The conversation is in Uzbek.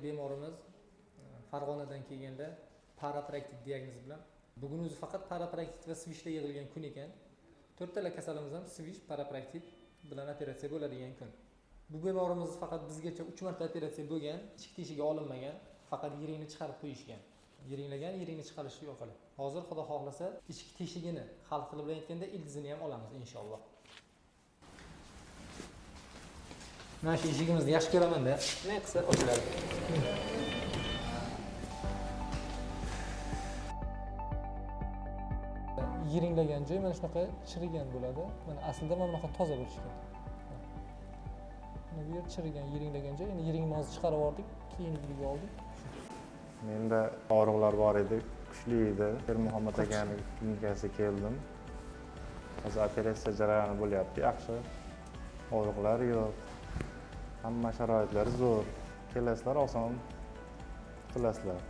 Bemorimiz Farg'onadan kelganda paraproktit diagnozi bilan. Bugun o'zi faqat paraproktit va svishda yig'ilgan kun ekan. To'rttala kasalimiz ham svish, paraproktit bilan operatsiya bo'ladigan kun. Bu bemorimiz faqat bizgacha 3 marta operatsiya bo'lgan, ichki teshigi olinmagan, faqat yiringni chiqarib qo'yishgan. Yiringlagan, yiringni chiqarish yo'q hali. Hozir Xudo xohlasa ichki teshigini xalq tili bilan aytganda ildizini ham olamiz inshaalloh. Mana shu eshigimizni yaxshi ko'raman-da. Nima qilsa ochiladi. Yiringlagan joy mana shunaqa chirigan bo'ladi. Mana aslida mana bunaqa toza bo'lishi kerak. Mana bu yer chirigan, yiringlagan joy. Endi yiringni hozir chiqarib oldik, keyingiga oldik. Menda og'riqlar bor edi, kuchli edi. Muhammad akani klinikasiga keldim. Hozir operatsiya jarayoni bo'lyapti, yaxshi. Og'riqlar yo'q. Hamma sharoitlar zo'r. Kelasizlar, oson qutulasizlar.